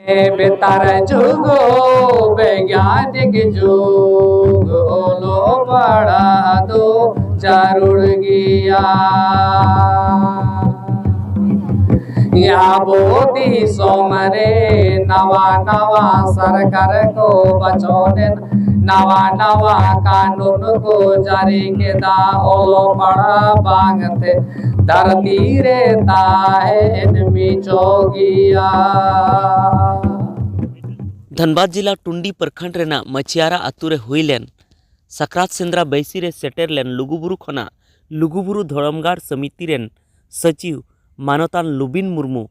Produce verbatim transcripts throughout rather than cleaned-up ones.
ᱵᱮᱛᱟᱨ ᱡᱩᱜᱽ ᱵᱮᱜᱽᱭᱟᱱᱤᱠ ᱡᱩᱜᱽ, ᱚᱞᱚᱜ ᱯᱟᱲᱦᱟᱜ ᱫᱚ ᱡᱟᱹᱨᱩᱲ ᱜᱮᱭᱟ᱾ ᱟᱵᱚ ᱫᱤᱥᱚᱢ ᱨᱮ ᱱᱟᱣᱟ ᱱᱟᱣᱟ ᱥᱚᱨᱠᱟᱨ ᱠᱚ ᱵᱟᱪᱷᱚᱱᱮᱱ, ᱱᱟᱣᱟ ᱱᱟᱣᱟ ᱠᱟᱹᱱᱩᱱ ᱠᱚ ᱡᱟᱹᱨᱤ ᱠᱮᱫᱟ᱾ ᱚᱞᱚᱜ ᱯᱟᱲᱦᱟᱜ ᱵᱟᱝᱛᱮ ᱫᱷᱟᱹᱨᱛᱤ ᱨᱮ ᱛᱟᱦᱮᱱ ᱢᱤᱪᱚᱜ ᱜᱮᱭᱟ᱾ ᱫᱷᱟᱱᱵᱟᱫᱽ ᱡᱤᱞᱟ ᱴᱩᱱᱰᱤ ᱯᱨᱚᱠᱷᱚᱸᱰ ᱨᱮᱱᱟᱜ ᱢᱟᱹᱪᱷᱤᱭᱟᱨᱟ ᱟᱛᱳ ᱨᱮ ᱦᱩᱭ ᱞᱮᱱ ᱥᱟᱠᱨᱟᱛ ᱥᱮᱸᱫᱽᱨᱟ ᱵᱟᱹᱭᱥᱤ ᱨᱮ ᱥᱮᱴᱮᱨ ᱞᱮᱱ ᱞᱩᱜᱩᱵᱩᱨᱩ ᱠᱷᱚᱱᱟᱜ ᱞᱩᱜᱩᱵᱩᱨᱩ ᱫᱷᱚᱨᱚᱢᱜᱟᱲ ᱥᱚᱢᱤᱛᱤ ᱨᱮᱱ ᱥᱚᱪᱤᱵᱽ ᱢᱟᱱᱚᱛᱟᱱ ᱞᱩᱵᱤᱱ ᱢᱩᱨᱢᱩ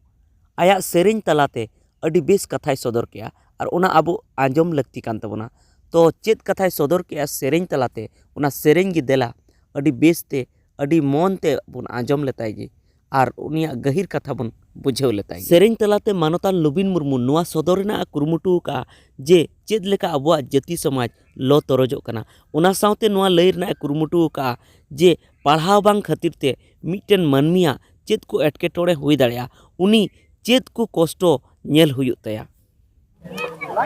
ᱟᱭᱟᱜ ᱥᱮᱨᱮᱧ ᱛᱟᱞᱟᱛᱮ ᱟᱹᱰᱤ ᱵᱮᱥ ᱠᱟᱛᱷᱟᱭ ᱥᱚᱫᱚᱨ ᱠᱮᱜᱼᱟ, ᱟᱨ ᱚᱱᱟ ᱟᱵᱚ ᱟᱸᱡᱚᱢ ᱞᱟᱹᱠᱛᱤ ᱠᱟᱱ ᱛᱟᱵᱚᱱᱟ᱾ ᱛᱚ ᱪᱮᱫ ᱠᱟᱛᱷᱟᱭ ᱥᱚᱫᱚᱨ ᱠᱮᱜᱼᱟ ᱥᱮᱨᱮᱧ ᱛᱟᱞᱟᱛᱮ, ᱚᱱᱟ ᱥᱮᱨᱮᱧ ᱜᱮ ᱫᱮᱞᱟ ᱟᱹᱰᱤ ᱵᱮᱥ ᱛᱮ, ᱟᱹᱰᱤ ᱢᱚᱱ ᱛᱮ ᱵᱚᱱ ᱟᱸᱡᱚᱢ ᱞᱮᱛᱟᱭ ᱜᱮ ᱟᱨ ᱩᱱᱤᱭᱟᱜ ᱜᱟᱹᱦᱤᱨ ᱠᱟᱛᱷᱟ ᱵᱚᱱ ᱵᱩᱡᱷᱟᱹᱣ ᱞᱮᱛᱟᱭ ᱜᱮ᱾ ᱥᱮᱨᱮᱧ ᱛᱟᱞᱟᱛᱮ ᱢᱟᱱᱚᱛᱟᱱ ᱞᱩᱵᱤᱱ ᱢᱩᱨᱢᱩ ᱱᱚᱣᱟ ᱥᱚᱫᱚᱨ ᱨᱮᱱᱟᱜ ᱮ ᱠᱩᱨᱩᱢᱩᱴᱩ ᱟᱠᱟᱫᱼᱟ ᱡᱮ ᱪᱮᱫ ᱞᱮᱠᱟ ᱟᱵᱚᱣᱟᱜ ᱡᱟᱹᱛᱤ ᱥᱚᱢᱟᱡᱽ ᱞᱚ ᱛᱚᱨᱚᱡᱚᱜ ᱠᱟᱱᱟ᱾ ᱚᱱᱟ ᱥᱟᱶᱛᱮ ᱱᱚᱣᱟ ᱞᱟᱹᱭ ᱨᱮᱱᱟᱜ ᱮ ᱠᱩᱨᱩᱢᱩᱴᱩ ᱟᱠᱟᱫᱼᱟ ᱡᱮ ᱯᱟᱲᱦᱟᱣ ᱵᱟᱝ ᱠᱷᱟᱹᱛᱤᱨ ᱛᱮ ᱢᱤᱫᱴᱮᱱ ᱢᱟᱹᱱᱢᱤᱭᱟᱜ ᱪᱮᱫ ᱠᱚ ᱮᱴᱠᱮᱴᱚᱬᱮ ᱦᱩᱭ ᱫᱟᱲᱮᱭᱟᱜᱼᱟ, ᱩᱱᱤ ᱪᱮᱫ ᱠᱚ ᱠᱚᱥᱴᱚ ᱧᱮᱞ ᱦᱩᱭᱩᱜ ᱛᱟᱭᱟ᱾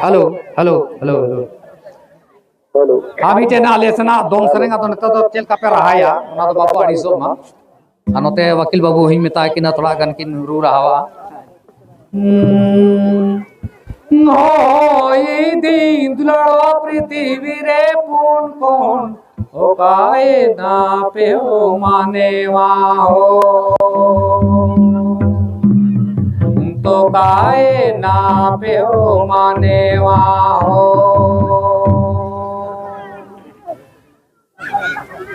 Hello, hello, hello, hello. ᱟᱨ ᱢᱤᱫᱴᱮᱱ ᱟᱞᱮ ᱥᱮᱱᱟᱜ ᱫᱚᱝ ᱥᱮᱨᱮᱧ, ᱟᱫᱚ ᱱᱮᱛᱟᱨ ᱫᱚ ᱪᱮᱫ ᱞᱮᱠᱟ ᱯᱮ ᱨᱟᱦᱟᱭᱟ, ᱚᱱᱟ ᱫᱚ ᱵᱟᱠᱚ ᱟᱹᱲᱤᱥᱚᱜ ᱢᱟ᱾ ᱟᱨ ᱱᱚᱛᱮ ᱣᱟᱹᱠᱤᱞ ᱵᱟᱹᱵᱩ ᱦᱚᱸᱧ ᱢᱮᱛᱟᱭ ᱠᱤᱱᱟ, ᱛᱷᱚᱲᱟ ᱜᱟᱱ ᱠᱤᱱ ᱨᱩ ᱨᱟᱦᱟᱣᱟ᱾ ᱦᱩᱸ᱾ ᱦᱚᱭ ᱫᱤᱱ ᱫᱩᱞᱟᱹᱲ ᱯᱨᱤᱛᱷᱤᱵᱤ ᱨᱮ ᱯᱩᱱ ᱠᱚᱬ, ᱚᱠᱟᱭᱮᱱᱟ ᱯᱮ ᱦᱳ ᱢᱟᱱᱮᱣᱟ ᱦᱳ? ᱛᱚ ᱚᱠᱟᱭᱮᱱᱟ ᱯᱮ ᱦᱳ ᱢᱟᱱᱮᱣᱟ ᱦᱳ?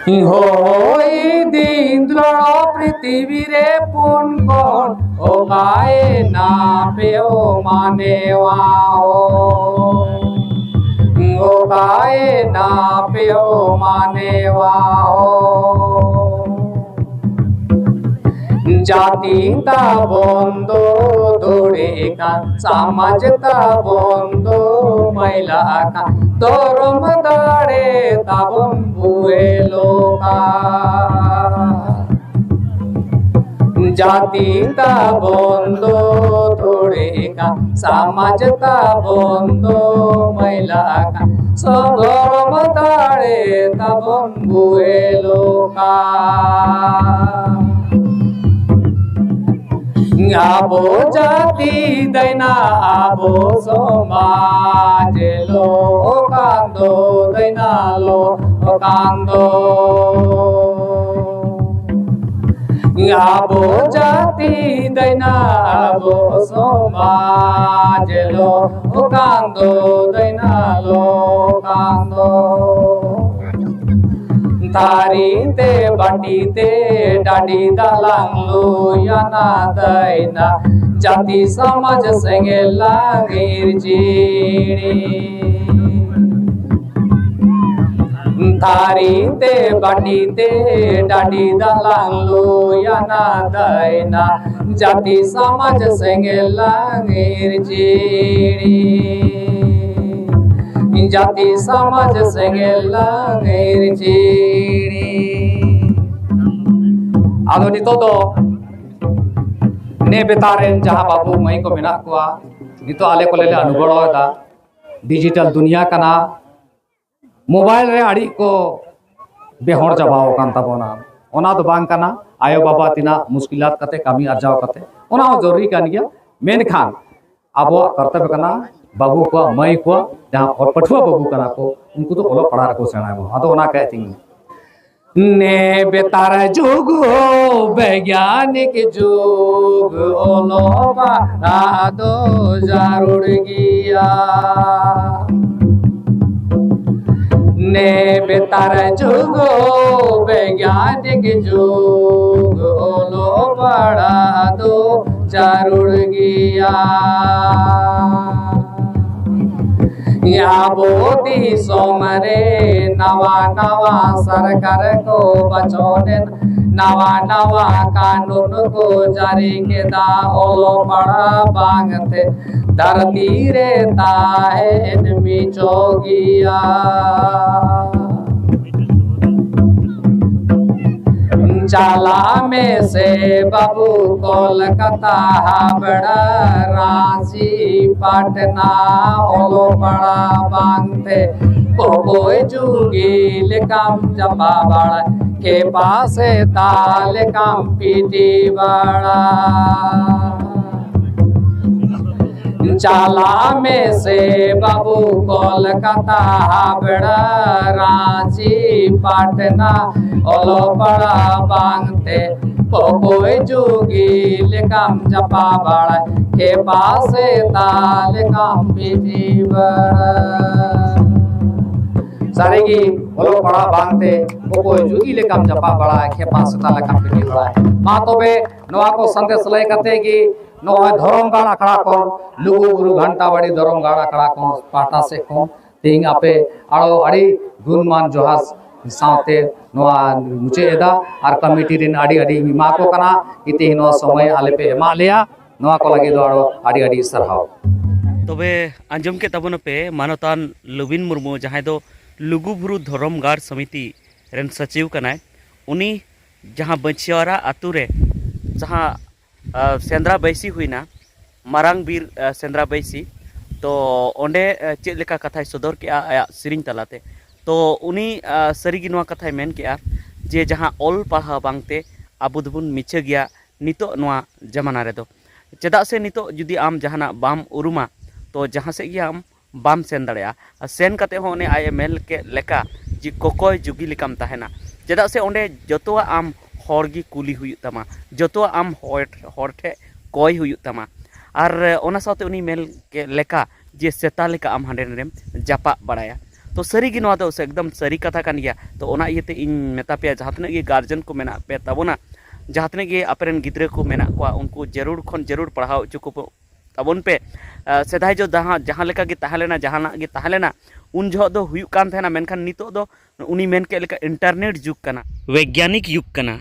ᱦᱳᱭ ᱫᱤᱱ ᱫᱩᱞᱟᱹᱲ ᱯᱨᱤᱛᱷᱤᱵᱤ ᱨᱮ ᱯᱩᱱ ᱠᱚᱬ, ᱚᱠᱟᱭᱮᱱᱟ ᱯᱮ ᱦᱳ ᱢᱟᱱᱮᱣᱟ ᱦᱳ? ᱚᱠᱟᱭᱮᱱᱟ ᱯᱮ ᱦᱳ ᱢᱟᱱᱮᱣᱟ ᱦᱳ? ᱡᱟᱹᱛᱤ ᱛᱟᱵᱚᱱ ᱫᱚ ᱫᱷᱩᱲᱤ ᱠᱟᱱ, ᱥᱚᱢᱟᱡᱽ ᱛᱟᱵᱚᱱ ᱫᱚ ᱢᱟᱹᱭᱞᱟᱹ ᱠᱟᱱ, ᱫᱷᱚᱨᱚᱢ ᱫᱟᱲᱮ ᱛᱟᱵᱚᱱ ᱵᱩᱦᱮᱞᱚᱜ ᱠᱟᱱ᱾ ᱡᱟᱹᱛᱤ ᱛᱟᱵᱚᱱ ᱫᱚ ᱫᱷᱩᱲᱤ ᱠᱟᱱ, ᱥᱚᱢᱟᱡᱽ ᱛᱟᱵᱚᱱ ᱫᱚ ᱢᱟᱹᱭᱞᱟᱹ ᱠᱟᱱ, ᱥᱚᱫᱷᱚᱨᱢ ᱫᱟᱲᱮ ᱛᱟᱵᱚᱱ ᱵᱩᱦᱮᱞ ᱠᱟᱱ᱾ ᱟᱵᱚ ᱡᱟᱹᱛᱤ ᱫᱟᱹᱭᱱᱟ, ᱟᱵᱚ ᱥᱚᱢᱟᱡᱽ ᱞᱚ ᱠᱟᱱ ᱫᱚ, ᱫᱟᱹᱭᱱᱟ ᱞᱚ ᱠᱟᱱ ᱫᱚ᱾ ᱟᱵᱚ ᱡᱟᱹᱛᱤ ᱫᱟᱹᱭᱱᱟ, ᱟᱵᱚ ᱥᱚᱢᱟᱡᱽ ᱞᱚ ᱠᱟᱱ ᱫᱚ, ᱫᱟᱹᱭᱱᱟ ᱞᱚ ᱠᱟᱱ ᱫᱚ᱾ ᱛᱷᱟᱹᱨᱤ ᱛᱮ ᱵᱟᱹᱴᱤ ᱛᱮ ᱰᱟᱹᱰᱤ ᱫᱟᱜ ᱞᱟᱝ ᱞᱩᱭᱟᱱᱟ ᱫᱟᱹᱭᱱᱟ, ᱡᱟᱹᱛᱤ ᱥᱚᱢᱟᱡᱽ ᱥᱮᱸᱜᱮᱞ ᱞᱟᱝ ᱤᱨᱪᱤᱲᱤ᱾ ᱛᱷᱟᱹᱨᱤ ᱛᱮ ᱵᱟᱹᱴᱤ ᱛᱮ ᱰᱟᱹᱰᱤ ᱫᱟᱜ ᱞᱟᱝ ᱞᱩᱭᱟᱱᱟ ᱫᱟᱹᱭᱱᱟ, ᱡᱟᱹᱛᱤ ᱥᱚᱢᱟᱡᱽ ᱥᱮᱸᱜᱮᱞ ᱞᱟᱝ ᱤᱨᱪᱤᱲᱤ᱾ ᱡᱟᱹᱛᱤ ᱥᱚᱢᱟᱡᱽ ᱥᱮᱸᱜᱮᱞ ᱞᱟᱝ ᱤᱨᱪᱤᱲᱤ᱾ ᱟᱫᱚ ᱱᱤᱛᱚᱜ ᱫᱚ ᱱᱮ ᱵᱮᱛᱟᱨ ᱨᱮᱱ ᱡᱟᱦᱟᱸ ᱵᱟᱹᱵᱩ ᱢᱟᱹᱭ ᱠᱚ ᱢᱮᱱᱟᱜ ᱠᱚᱣᱟ, ᱱᱤᱛᱚᱜ ᱟᱞᱮ ᱠᱚᱞᱮ ᱞᱮ ᱟᱹᱰᱩ ᱜᱚᱲᱚᱭᱮᱫᱟ᱾ ᱰᱤᱡᱤᱴᱟᱞ ᱫᱩᱱᱤᱭᱟ ᱠᱟᱱᱟ, ᱢᱳᱵᱟᱭᱤᱞ ᱨᱮ ᱟᱹᱰᱤ ᱠᱚ ᱵᱮᱦᱚᱲ ᱪᱟᱵᱟᱣ ᱟᱠᱟᱱ ᱛᱟᱵᱚᱱᱟ᱾ ᱚᱱᱟ ᱫᱚ ᱵᱟᱝ ᱠᱟᱱᱟ, ᱟᱭᱳ ᱵᱟᱵᱟ ᱛᱤᱱᱟᱹᱜ ᱢᱩᱥᱠᱤᱞᱟᱛ ᱠᱟᱛᱮ ᱠᱟᱹᱢᱤ ᱟᱨᱡᱟᱣ ᱠᱟᱛᱮ, ᱚᱱᱟ ᱦᱚᱸ ᱡᱚᱨᱩᱨᱤ ᱠᱟᱱ ᱜᱮᱭᱟ᱾ ᱢᱮᱱᱠᱷᱟᱱ ᱟᱵᱚᱣᱟᱜ ᱠᱚᱨᱛᱚᱵᱵᱚ ᱠᱟᱱᱟ, ᱵᱟᱹᱵᱩ ᱠᱚᱣᱟᱜ, ᱢᱟᱹᱭ ᱠᱚᱣᱟᱜ, ᱡᱟᱦᱟᱸ ᱯᱟᱹᱴᱷᱩᱣᱟᱹ ᱵᱟᱹᱵᱩ ᱠᱟᱱᱟ ᱠᱚ, ᱩᱱᱠᱩ ᱫᱚ ᱚᱞᱚᱜ ᱯᱟᱲᱦᱟᱜ ᱨᱮᱠᱚ ᱥᱮᱬᱟᱭ ᱢᱟ᱾ ᱟᱫᱚ ᱚᱱᱟ ᱠᱟᱭ ᱛᱤᱧ ᱱᱮ ᱵᱮᱛᱟᱨ ᱡᱩᱜᱽ ᱦᱚᱸ ᱵᱮᱜᱽᱭᱟᱱᱤᱠ ᱡᱩᱜᱽ, ᱚᱞᱚᱜ ᱯᱟᱲᱦᱟᱜ ᱫᱚ ᱡᱟᱹᱨᱩᱲ ᱜᱮᱭᱟ᱾ ᱱᱮ ᱵᱮᱛᱟᱨ ᱡᱩᱜᱽ ᱦᱚᱸ ᱵᱮᱜᱽᱭᱟᱱᱤᱠ ᱡᱩᱜᱽ, ᱚᱞᱚᱜ ᱯᱟᱲᱦᱟᱜ ᱫᱚ ᱡᱟᱹᱨᱩᱲ ᱜᱮᱭᱟ᱾ ᱟᱵᱚ ᱫᱤᱥᱚᱢ ᱨᱮ ᱱᱟᱣᱟ ᱱᱟᱣᱟ ᱥᱚᱨᱠᱟᱨ ᱠᱚ ᱵᱟᱪᱷᱚᱱ ᱮᱱ, ᱱᱟᱣᱟ ᱱᱟᱣᱟ ᱠᱟᱹᱱᱩᱱ ᱠᱚ ᱡᱟᱹᱨᱤ ᱠᱮᱫᱟ᱾ ᱚᱞᱚᱜ ᱯᱟᱲᱦᱟᱜ ᱵᱟᱝ ᱛᱮ ᱫᱷᱟᱹᱨᱛᱤ ᱨᱮ ᱛᱟᱦᱮᱱ ᱢᱤᱪᱚ ᱜᱮᱭᱟ᱾ ᱪᱟᱞᱟᱜ ᱢᱮᱥᱮ ᱵᱟᱹᱵᱩ ᱠᱚᱞᱠᱟᱛᱟ, ᱦᱟᱵᱲᱟ, ᱨᱟᱸᱪᱤ, ᱯᱟᱴᱱᱟ, ᱚᱞᱚᱜ ᱯᱟᱲᱦᱟᱜ ᱵᱟᱝᱛᱮ ᱚᱠᱚᱭ ᱡᱩᱜᱤ ᱞᱮᱠᱟᱢ ᱡᱟᱯᱟ ᱵᱟᱲᱟ, ᱠᱷᱮᱯᱟ ᱥᱮᱛᱟ ᱞᱮᱠᱟᱢ ᱯᱤᱴᱤ ᱵᱟᱲᱟ᱾ ᱪᱟᱞᱟᱜ ᱢᱮᱥᱮ ᱵᱟᱹᱵᱩ ᱠᱚᱞᱠᱟᱛᱟ, ᱦᱟᱵᱲᱟ, ᱨᱟᱸᱪᱤ, ᱯᱟᱴᱱᱟ, ᱚᱞᱚᱜ ᱯᱟᱲᱦᱟᱜ ᱵᱟᱝᱛᱮ ᱚᱠᱚᱭ ᱡᱩᱜᱤ ᱞᱮᱠᱟᱢ ᱡᱟᱯᱟ ᱵᱟᱲᱟ, ᱠᱷᱮᱯᱟ ᱥᱮᱛᱟ ᱞᱮᱠᱟᱢ ᱯᱤᱴᱤ ᱵᱟᱲᱟ᱾ ᱥᱟᱹᱨᱤᱜᱮ ᱚᱞᱚᱜ ᱯᱟᱲᱦᱟᱜ ᱵᱟᱝᱛᱮ ᱚᱠᱚᱭ ᱡᱩᱜᱤ ᱞᱮᱠᱟᱢ ᱡᱟᱯᱟ ᱵᱟᱲᱟ, ᱠᱷᱮᱯᱟ ᱥᱮᱛᱟ ᱞᱮᱠᱟᱢ ᱯᱤᱴᱤ ᱵᱟᱲᱟ᱾ ᱢᱟ ᱛᱚᱵᱮ ᱱᱚᱣᱟ ᱠᱚ ᱥᱟᱸᱫᱮᱥ ᱞᱟᱹᱭ ᱠᱟᱛᱮ ᱜᱮ ᱱᱚᱜᱼᱚᱭ ᱫᱷᱚᱨᱚᱢ ᱜᱟᱲ ᱟᱠᱷᱲᱟ ᱠᱷᱚᱱ, ᱞᱩᱜᱩ ᱵᱩᱨᱩ ᱜᱷᱟᱱᱴᱟ ᱵᱟᱲᱤ ᱫᱷᱚᱨᱚᱢ ᱜᱟᱲ ᱟᱠᱷᱲᱟ ᱠᱷᱚᱱ ᱯᱟᱦᱴᱟ ᱥᱮᱫ ᱠᱷᱚᱱ ᱛᱮᱦᱮᱧ ᱟᱯᱮ ᱟᱨᱚ ᱟᱹᱰᱤ ᱜᱩᱱᱢᱟᱱ ᱡᱚᱦᱟᱨ ᱥᱟᱶᱛᱮ ᱱᱚᱣᱟ ᱢᱩᱪᱟᱹᱫ ᱮᱫᱟ᱾ ᱟᱨ ᱠᱚᱢᱤᱴᱤ ᱨᱮᱱ ᱟᱹᱰᱤ ᱟᱹᱰᱤ ᱮᱢᱟ ᱠᱚ ᱠᱟᱱᱟ, ᱛᱮᱦᱮᱧ ᱱᱚᱣᱟ ᱥᱚᱢᱚᱭ ᱟᱞᱮ ᱯᱮ ᱮᱢᱟᱜ ᱞᱮᱭᱟ, ᱱᱚᱣᱟ ᱠᱚ ᱞᱟᱹᱜᱤᱫ ᱫᱚ ᱟᱨᱚ ᱟᱹᱰᱤ ᱟᱹᱰᱤ ᱥᱟᱨᱦᱟᱣ᱾ ᱛᱚᱵᱮ ᱟᱸᱡᱚᱢ ᱠᱮᱫ ᱛᱟᱵᱚᱱᱟᱯᱮ ᱢᱟᱱᱚᱛᱟᱱ ᱞᱩᱵᱤᱱ ᱢᱩᱨᱢᱩ, ᱡᱟᱦᱟᱸᱭ ᱫᱚ ᱞᱩᱜᱩᱵᱩᱨᱩ ᱫᱷᱚᱨᱚᱢ ᱜᱟᱲ ᱥᱚᱢᱤᱛᱤ ᱨᱮᱱ ᱥᱚᱪᱤᱵᱽ ᱠᱟᱱᱟᱭ, ᱩᱱᱤ ᱡᱟᱦᱟᱸ ᱵᱟᱹᱪᱷᱤᱭᱟᱨᱟ ᱟᱛᱳ ᱨᱮ ᱡᱟᱦᱟᱸ, ᱟ, ᱥᱮᱸᱫᱽᱨᱟ ᱵᱟᱹᱭᱥᱤ ᱦᱩᱭᱱᱟ, ᱢᱟᱨᱟᱝ ᱵᱤᱨ, ᱟ, ᱥᱮᱸᱫᱽᱨᱟ ᱵᱟᱹᱭᱥᱤ, ᱛᱚ ᱚᱸᱰᱮ, ᱟ, ᱪᱮᱫ ᱞᱮᱠᱟ ᱠᱟᱛᱷᱟᱭ ᱥᱚᱫᱚᱨ ᱠᱮᱜᱼᱟ ᱟᱭᱟᱜ ᱥᱮᱨᱮᱧ ᱛᱟᱞᱟᱛᱮ᱾ ᱛᱚ ᱩᱱᱤ, ᱟ, ᱥᱟᱹᱨᱤᱜᱮ ᱱᱚᱣᱟ ᱠᱟᱛᱷᱟᱭ ᱢᱮᱱ ᱠᱮᱜᱼᱟ ᱡᱮ ᱡᱟᱦᱟᱸ ᱚᱞ ᱯᱟᱲᱦᱟᱣ ᱵᱟᱝᱛᱮ ᱟᱵᱚ ᱫᱚᱵᱚᱱ ᱢᱤᱪᱷᱟᱹ ᱜᱮᱭᱟ ᱱᱤᱛᱚᱜ ᱱᱚᱣᱟ ᱡᱟᱢᱟᱱᱟ ᱨᱮᱫᱚ᱾ ᱪᱮᱫᱟᱜ ᱥᱮ ᱱᱤᱛᱚᱜ ᱡᱩᱫᱤ ᱟᱢ ᱡᱟᱦᱟᱱᱟᱜ ᱵᱟᱢ ᱩᱨᱩᱢᱟ, ᱛᱚ ᱡᱟᱦᱟᱸ ᱥᱮᱫ ᱜᱮ ᱟᱢ ᱵᱟᱢ ᱥᱮᱱ ᱫᱟᱲᱮᱭᱟᱜᱼᱟ᱾ ᱟᱨ ᱥᱮᱱ ᱠᱟᱛᱮ ᱦᱚᱸ ᱚᱱᱮ ᱟᱡ ᱮ ᱢᱮᱱ ᱠᱮᱫ ᱞᱮᱠᱟ ᱡᱮ ᱠᱚᱠᱚᱭ ᱡᱩᱜᱤ ᱞᱮᱠᱟᱢ ᱛᱟᱦᱮᱱᱟ᱾ ᱪᱮᱫᱟᱜ ᱥᱮ ᱚᱸᱰᱮ ᱡᱚᱛᱚᱣᱟᱜ ᱟᱢ ᱦᱚᱲ ᱜᱮ ᱠᱩᱞᱤ ᱦᱩᱭᱩᱜ ᱛᱟᱢᱟ, ᱡᱚᱛᱚᱣᱟᱜ ᱟᱢ ᱦᱚᱲ, ᱦᱚᱲ ᱴᱷᱮᱱ ᱠᱚᱭ ᱦᱩᱭᱩᱜ ᱛᱟᱢᱟ᱾ ᱟᱨ ᱚᱱᱟ ᱥᱟᱶᱛᱮ ᱩᱱᱤ ᱢᱮᱱ ᱠᱮᱫ ᱞᱮᱠᱟ ᱡᱮ ᱥᱮᱛᱟ ᱞᱮᱠᱟ ᱟᱢ ᱦᱟᱸᱰᱮ ᱱᱟᱰᱮᱢ ᱡᱟᱯᱟᱜ ᱵᱟᱲᱟᱭᱟ᱾ ᱛᱚ ᱥᱟᱹᱨᱤ ᱜᱮ ᱱᱚᱣᱟ ᱫᱚ ᱮᱠᱫᱚᱢ ᱥᱟᱹᱨᱤ ᱠᱟᱛᱷᱟ ᱠᱟᱱ ᱜᱮᱭᱟ᱾ ᱛᱚ ᱚᱱᱟ ᱤᱭᱟᱹᱛᱮ ᱤᱧ ᱢᱮᱛᱟ ᱯᱮᱭᱟ, ᱡᱟᱦᱟᱸ ᱛᱤᱱᱟᱹᱜ ᱜᱮ ᱜᱟᱨᱡᱮᱱ ᱠᱚ ᱢᱮᱱᱟᱜ ᱯᱮ ᱛᱟᱵᱚᱱᱟ, ᱡᱟᱦᱟᱸ ᱛᱤᱱᱟᱹᱜ ᱜᱮ ᱟᱯᱮ ᱨᱮᱱ ᱜᱤᱫᱽᱨᱟᱹ ᱠᱚ ᱢᱮᱱᱟᱜ ᱠᱚᱣᱟ, ᱩᱱᱠᱩ ᱡᱟᱹᱨᱩᱲ ᱠᱷᱚᱱ ᱡᱟᱹᱨᱩᱲ ᱯᱟᱲᱦᱟᱣ ᱦᱚᱪᱚ ᱠᱚ ᱛᱟᱵᱚᱱ ᱯᱮ᱾ ᱟ, ᱥᱮᱫᱟᱭ ᱡᱚ ᱡᱟᱦᱟᱸ, ᱡᱟᱦᱟᱸ ᱞᱮᱠᱟ ᱜᱮ ᱛᱟᱦᱮᱸ ᱞᱮᱱᱟ, ᱡᱟᱦᱟᱱᱟᱜ ᱜᱮ ᱛᱟᱦᱮᱸ ᱞᱮᱱᱟ, ᱩᱱ ᱡᱚᱦᱚᱜ ᱫᱚ ᱦᱩᱭᱩᱜ ᱠᱟᱱ ᱛᱟᱦᱮᱱᱟ, ᱢᱮᱱᱠᱷᱟᱱ ᱱᱤᱛᱚᱜ ᱫᱚ ᱩᱱᱤ ᱢᱮᱱ ᱠᱮᱫ ᱞᱮᱠᱟ ᱤᱱᱴᱟᱨᱱᱮᱴ ᱡᱩᱜᱽ ᱠᱟᱱᱟ, ᱵᱳᱭᱜᱽᱜᱟᱱᱤᱠ ᱡᱩᱜᱽ ᱠᱟᱱᱟ,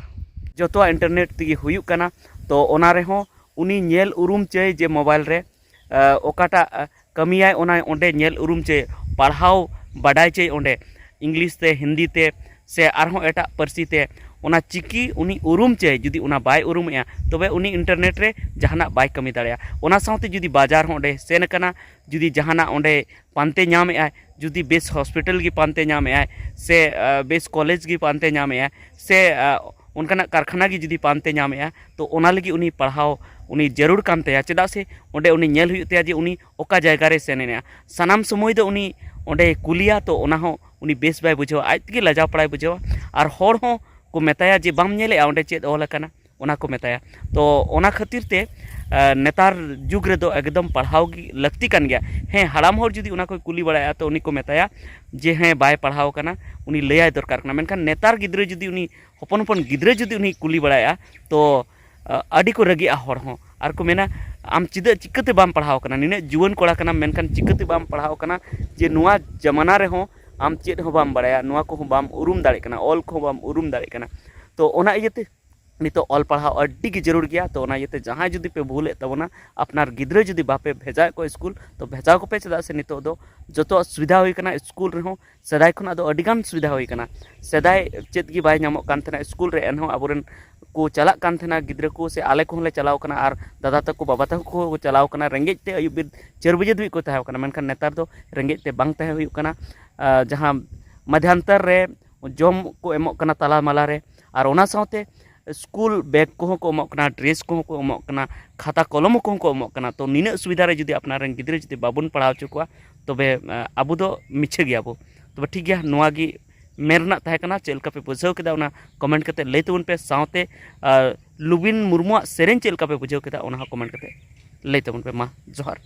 ᱡᱚᱛᱚᱣᱟᱜ ᱤᱱᱴᱟᱨᱱᱮᱴ ᱛᱮᱜᱮ ᱦᱩᱭᱩᱜ ᱠᱟᱱᱟ᱾ ᱛᱚ ᱚᱱᱟ ᱨᱮᱦᱚᱸ ᱩᱱᱤ ᱧᱮᱞ ᱩᱨᱩᱢ ᱪᱟᱹᱭ ᱡᱮ ᱢᱳᱵᱟᱭᱤᱞ ᱨᱮ, ᱟ, ᱚᱠᱟᱴᱟᱜ, ᱟ, ᱠᱟᱹᱢᱤᱭᱟᱭ ᱚᱱᱟ ᱚᱸᱰᱮ ᱧᱮᱞ ᱩᱨᱩᱢ ᱪᱟᱹᱭ, ᱯᱟᱲᱦᱟᱣ ᱵᱟᱰᱟᱭ ᱪᱟᱹᱭ ᱚᱸᱰᱮ, ᱤᱝᱞᱤᱥ ᱛᱮ, ᱦᱤᱱᱫᱤ ᱛᱮ ᱥᱮ ᱟᱨᱦᱚᱸ ᱮᱴᱟᱜ ᱯᱟᱹᱨᱥᱤ ᱛᱮ ᱚᱱᱟ ᱪᱤᱠᱤ ᱩᱱᱤ ᱩᱨᱩᱢ ᱪᱟᱹᱭ, ᱡᱩᱫᱤ ᱚᱱᱟ ᱵᱟᱭ ᱩᱨᱩᱢᱮᱜᱼᱟ, ᱛᱚᱵᱮ ᱩᱱᱤ ᱤᱱᱴᱟᱨᱱᱮᱴ ᱨᱮ ᱡᱟᱦᱟᱱᱟᱜ ᱵᱟᱭ ᱠᱟᱹᱢᱤ ᱫᱟᱲᱮᱭᱟᱜᱼᱟ᱾ ᱚᱱᱟ ᱥᱟᱶᱛᱮ ᱡᱩᱫᱤ ᱵᱟᱡᱟᱨ ᱦᱚᱸ ᱚᱸᱰᱮ ᱥᱮᱱ ᱟᱠᱟᱱᱟ, ᱡᱩᱫᱤ ᱡᱟᱦᱟᱱᱟᱜ ᱚᱸᱰᱮ ᱯᱟᱱᱛᱮ ᱧᱟᱢᱮᱜᱼᱟᱭ, ᱡᱩᱫᱤ ᱵᱮᱥ ᱦᱚᱥᱯᱤᱴᱟᱞ ᱜᱮ ᱯᱟᱱᱛᱮ ᱧᱟᱢᱮᱜᱼᱟᱭ, ᱥᱮ ᱟᱸ, ᱵᱮᱥ ᱠᱚᱞᱮᱡᱽ ᱜᱮ ᱯᱟᱱᱛᱮ ᱧᱟᱢᱮᱜᱼᱟᱭ, ᱥᱮ ᱟᱸ, ᱚᱱᱠᱟᱱᱟᱜ ᱠᱟᱨᱠᱷᱟᱱᱟ ᱜᱮ ᱡᱩᱫᱤ ᱯᱟᱱᱛᱮ ᱧᱟᱢᱮᱜᱼᱟ, ᱛᱚ ᱚᱱᱟ ᱞᱟᱹᱜᱤᱫ ᱩᱱᱤ ᱯᱟᱲᱦᱟᱣ ᱩᱱᱤ ᱡᱟᱹᱨᱩᱲ ᱠᱟᱱ ᱛᱟᱭᱟ᱾ ᱪᱮᱫᱟᱜ ᱥᱮ ᱚᱸᱰᱮ ᱩᱱᱤ ᱧᱮᱞ ᱦᱩᱭᱩᱜ ᱛᱟᱭᱟ ᱡᱮ ᱩᱱᱤ ᱚᱠᱟ ᱡᱟᱭᱜᱟ ᱨᱮ ᱥᱮᱱ ᱮᱱᱟ᱾ ᱥᱟᱱᱟᱢ ᱥᱚᱢᱚᱭ ᱫᱚ ᱩᱱᱤ ᱚᱸᱰᱮ ᱠᱩᱞᱤᱭᱟ, ᱛᱚ ᱚᱱᱟ ᱦᱚᱸ ᱩᱱᱤ ᱵᱮᱥ ᱵᱟᱭ ᱵᱩᱡᱷᱟᱹᱣᱟ, ᱟᱡ ᱛᱮᱜᱮ ᱞᱟᱡᱟᱣ ᱯᱟᱲᱟᱭ ᱵᱩᱡᱷᱟᱹᱣᱟ᱾ ᱟᱨ ᱦᱚᱲ ᱦᱚᱸ ᱠᱚ ᱢᱮᱛᱟᱭᱟ ᱡᱮ, "ᱵᱟᱢ ᱧᱮᱞᱮᱜᱼᱟ ᱚᱸᱰᱮ ᱪᱮᱫ ᱚᱞ ᱟᱠᱟᱱᱟ?" ᱚᱱᱟ ᱠᱚ ᱢᱮᱛᱟᱭᱟ᱾ ᱛᱚ ᱚᱱᱟ ᱠᱷᱟᱹᱛᱤᱨ ᱛᱮ ᱟᱸ, ᱱᱮᱛᱟᱨ ᱡᱩᱜᱽ ᱨᱮᱫᱚ ᱮᱠᱫᱚᱢ ᱯᱟᱲᱦᱟᱣ ᱜᱮ ᱞᱟᱹᱠᱛᱤ ᱠᱟᱱ ᱜᱮᱭᱟ᱾ ᱦᱮᱸ, ᱦᱟᱲᱟᱢ ᱦᱚᱲ ᱡᱩᱫᱤ ᱚᱱᱟ ᱠᱚᱭ ᱠᱩᱞᱤ ᱵᱟᱲᱟᱭᱟ, ᱛᱚ ᱩᱱᱤ ᱠᱚ ᱢᱮᱛᱟᱭᱟ ᱡᱮ, "ᱦᱮᱸ, ᱵᱟᱭ ᱯᱟᱲᱦᱟᱣ ᱠᱟᱱᱟ, ᱩᱱᱤ ᱞᱟᱹᱭᱟᱭ ᱫᱚᱨᱠᱟᱨ ᱠᱟᱱᱟ᱾" ᱢᱮᱱᱠᱷᱟᱱ ᱱᱮᱛᱟᱨ ᱜᱤᱫᱽᱨᱟᱹ ᱡᱩᱫᱤ ᱩᱱᱤ ᱦᱚᱯᱚᱱ ᱦᱚᱯᱚᱱ ᱜᱤᱫᱽᱨᱟᱹ ᱡᱩᱫᱤ ᱩᱱᱤ ᱠᱩᱞᱤ ᱵᱟᱲᱟᱭᱟ, ᱛᱚ ᱟᱹᱰᱤ ᱠᱚ ᱨᱟᱹᱜᱤᱜᱼᱟ ᱦᱚᱲ ᱦᱚᱸ, ᱟᱨ ᱠᱚ ᱢᱮᱱᱟ, "ᱟᱢ ᱪᱮᱫᱟᱜ, ᱪᱤᱠᱟᱹᱛᱮ ᱵᱟᱢ ᱯᱟᱲᱦᱟᱣ ᱠᱟᱱᱟ? ᱱᱤᱱᱟᱹᱜ ᱡᱩᱣᱟᱹᱱ ᱠᱚᱲᱟ ᱠᱟᱱᱟᱢ, ᱢᱮᱱᱠᱷᱟᱱ ᱪᱤᱠᱟᱹᱛᱮ ᱵᱟᱢ ᱯᱟᱲᱦᱟᱣ ᱠᱟᱱᱟ ᱡᱮ ᱱᱚᱣᱟ ᱡᱟᱢᱟᱱᱟ ᱨᱮᱦᱚᱸ ᱟᱢ ᱪᱮᱫ ᱦᱚᱸ ᱵᱟᱢ ᱵᱟᱲᱟᱭᱟ, ᱱᱚᱣᱟ ᱠᱚᱦᱚᱸ ᱵᱟᱢ ᱩᱨᱩᱢ ᱫᱟᱲᱮᱭᱟᱜ ᱠᱟᱱᱟ, ᱚᱞ ᱠᱚᱦᱚᱸ ᱵᱟᱢ ᱩᱨᱩᱢ ᱫᱟᱲᱮᱭᱟᱜ ᱠᱟᱱᱟ?" ᱛᱚ ᱚᱱᱟ ᱤᱭᱟᱹᱛᱮ ᱱᱤᱛᱚᱜ ᱚᱞ ᱯᱟᱲᱦᱟᱣ ᱟᱹᱰᱤ ᱜᱮ ᱡᱟᱹᱨᱩᱲ ᱜᱮᱭᱟ᱾ ᱛᱚ ᱚᱱᱟ ᱤᱭᱟᱹᱛᱮ ᱡᱟᱦᱟᱸᱭ ᱡᱩᱫᱤ ᱯᱮ ᱵᱷᱩᱞᱮᱫ ᱛᱟᱵᱚᱱᱟ, ᱟᱯᱱᱟᱨ ᱜᱤᱫᱽᱨᱟᱹ ᱡᱩᱫᱤ ᱵᱟᱯᱮ ᱵᱷᱮᱡᱟᱭᱮᱫ ᱠᱚᱣᱟ ᱥᱠᱩᱞ, ᱛᱚ ᱵᱷᱮᱡᱟ ᱠᱚᱯᱮ, ᱪᱮᱫᱟᱜ ᱥᱮ ᱱᱤᱛᱚᱜ ᱫᱚ ᱡᱚᱛᱚᱣᱟᱜ ᱥᱩᱵᱤᱫᱷᱟ ᱦᱩᱭ ᱠᱟᱱᱟ ᱥᱠᱩᱞ ᱨᱮᱦᱚᱸ᱾ ᱥᱮᱫᱟᱭ ᱠᱷᱚᱱᱟᱜ ᱫᱚ ᱟᱹᱰᱤ ᱜᱟᱱ ᱥᱩᱵᱤᱫᱷᱟ ᱦᱩᱭ ᱠᱟᱱᱟ᱾ ᱥᱮᱫᱟᱭ ᱪᱮᱫ ᱜᱮ ᱵᱟᱭ ᱧᱟᱢᱚᱜ ᱠᱟᱱ ᱛᱟᱦᱮᱱᱟ ᱥᱠᱩᱞ ᱨᱮ, ᱮᱱᱦᱚᱸ ᱟᱵᱚᱨᱮᱱ ᱠᱚ ᱪᱟᱞᱟᱜ ᱠᱟᱱ ᱛᱟᱦᱮᱱᱟ ᱜᱤᱫᱽᱨᱟᱹ ᱠᱚ, ᱥᱮ ᱟᱞᱮ ᱠᱚᱦᱚᱸ ᱞᱮ ᱪᱟᱞᱟᱣ ᱠᱟᱱᱟ, ᱟᱨ ᱫᱟᱫᱟ ᱛᱟᱠᱚ, ᱵᱟᱵᱟ ᱛᱟᱠᱚ ᱠᱚ ᱪᱟᱞᱟᱣ ᱠᱟᱱᱟ᱾ ᱨᱮᱸᱜᱮᱡ ᱛᱮ ᱟᱹᱭᱩᱵ ᱵᱮᱨ ᱪᱟᱨ ᱵᱟᱡᱮ ᱫᱷᱟᱹᱵᱤᱡ ᱠᱚ ᱛᱟᱦᱮᱸ ᱠᱟᱱᱟ, ᱢᱮᱱᱠᱷᱟᱱ ᱱᱮᱛᱟᱨ ᱫᱚ ᱨᱮᱸᱜᱮᱡ ᱛᱮ ᱵᱟᱝ ᱛᱟᱦᱮᱸ ᱦᱩᱭᱩᱜ ᱠᱟᱱᱟ᱾ ᱟᱨ ᱡᱟᱦᱟᱸ ᱢᱟᱫᱷᱭᱟᱱᱛᱟᱨ ᱨᱮ ᱡᱚᱢ ᱠᱚ ᱮᱢᱚᱜ ᱠᱟᱱᱟ ᱛᱟᱞᱟ ᱢᱟᱞᱟ ᱨᱮ, ᱟᱨ ᱚᱱᱟ ᱥᱟᱶᱛᱮ ᱥᱠᱩᱞ ᱵᱮᱜᱽ ᱠᱚᱦᱚᱸ ᱠᱚ ᱮᱢᱚᱜ ᱠᱟᱱᱟ, ᱰᱨᱮᱥ ᱠᱚᱦᱚᱸ ᱠᱚ ᱮᱢᱚᱜ ᱠᱟᱱᱟ, ᱠᱷᱟᱛᱟ ᱠᱚᱞᱚᱢ ᱠᱚᱦᱚᱸ ᱠᱚ ᱮᱢᱚᱜ ᱠᱟᱱᱟ᱾ ᱛᱚ ᱱᱤᱱᱟᱹᱜ ᱥᱩᱵᱤᱫᱷᱟ ᱨᱮ ᱡᱩᱫᱤ ᱟᱯᱱᱟᱨ ᱨᱮᱱ ᱜᱤᱫᱽᱨᱟᱹ ᱡᱩᱫᱤ ᱵᱟᱵᱚᱱ ᱯᱟᱲᱦᱟᱣ ᱦᱚᱪᱚ ᱠᱚᱣᱟ, ᱛᱚᱵᱮ ᱟᱸ, ᱟᱵᱚ ᱫᱚ ᱢᱤᱪᱷᱟᱹ ᱜᱮᱭᱟ ᱵᱚ᱾ ᱛᱚᱵᱮ ᱴᱷᱤᱠ ᱜᱮᱭᱟ, ᱱᱚᱣᱟ ᱜᱮ ᱢᱮᱱ ᱨᱮᱱᱟᱜ ᱛᱟᱦᱮᱸ ᱠᱟᱱᱟ᱾ ᱪᱮᱫ ᱞᱮᱠᱟ ᱯᱮ ᱵᱩᱡᱷᱟᱹᱣ ᱠᱮᱫᱟ, ᱚᱱᱟ ᱠᱚᱢᱮᱱᱴ ᱠᱟᱛᱮ ᱞᱟᱹᱭ ᱛᱟᱵᱚᱱ ᱯᱮ᱾ ᱥᱟᱶᱛᱮ ᱟᱸ, ᱞᱩᱵᱤᱱ ᱢᱩᱨᱢᱩᱣᱟᱜ ᱥᱮᱨᱮᱧ ᱪᱮᱫ ᱞᱮᱠᱟ ᱯᱮ ᱵᱩᱡᱷᱟᱹᱣ ᱠᱮᱫᱟ, ᱚᱱᱟ ᱦᱚᱸ ᱠᱚᱢᱮᱱᱴ ᱠᱟᱛᱮ ᱞᱟᱹᱭ ᱛᱟᱵᱚᱱ ᱯᱮ᱾ ᱢᱟ, ᱡᱚᱦᱟᱨ᱾